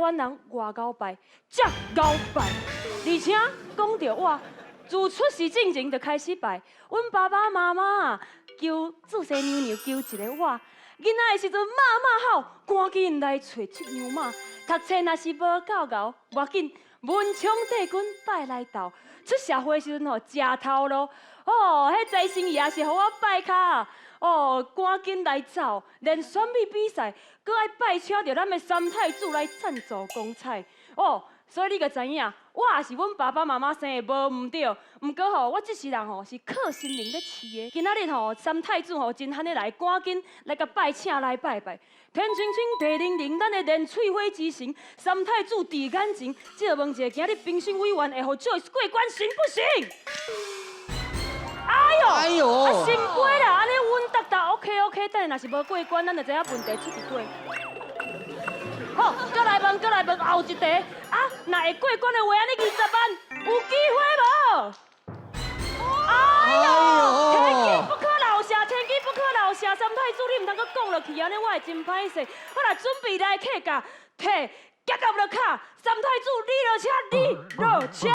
灣人偌𠢕拜，遮𠢕拜，而且講著我，自出世進前就開始拜。阮爸爸媽媽求注生娘娘求一个我，囡仔的時陣媽媽吼，趕緊來揣七娘媽。讀冊若是無夠𠢕，無要緊，文昌帝君拜來鬥。出社會時陣吼，食頭路，哦，彼財神爺也是予我拜跤，哦，趕緊來走，連選美比賽，閣愛拜請著咱的三太子來贊助光彩，哦，所以你閣知影，我也是阮爸爸媽媽生的無毋對，毋過吼，我這世人吼是靠神明咧飼的。今仔日吼，三太子吼真罕的來，趕緊來共拜請來拜拜。天青青，地靈靈，咱的連翠花之神三太子佇眼前，這問一下，今日評審委員會予 Joyce 過關行不行？哎喲，哎喲，啊，聖杯啦，按呢穩當當，OK OK，等下若是無過關，咱就知影問題出佇佗。好，閣來問，閣來問，後一題啊，若會過關的話，按呢20萬，有機會無？哎喲，天機不可漏泄，天機不可漏泄，三太子你毋通閣講落去，按呢我會真歹勢。我來準備來客甲提夾夾落跤，三太子你落車，你落車。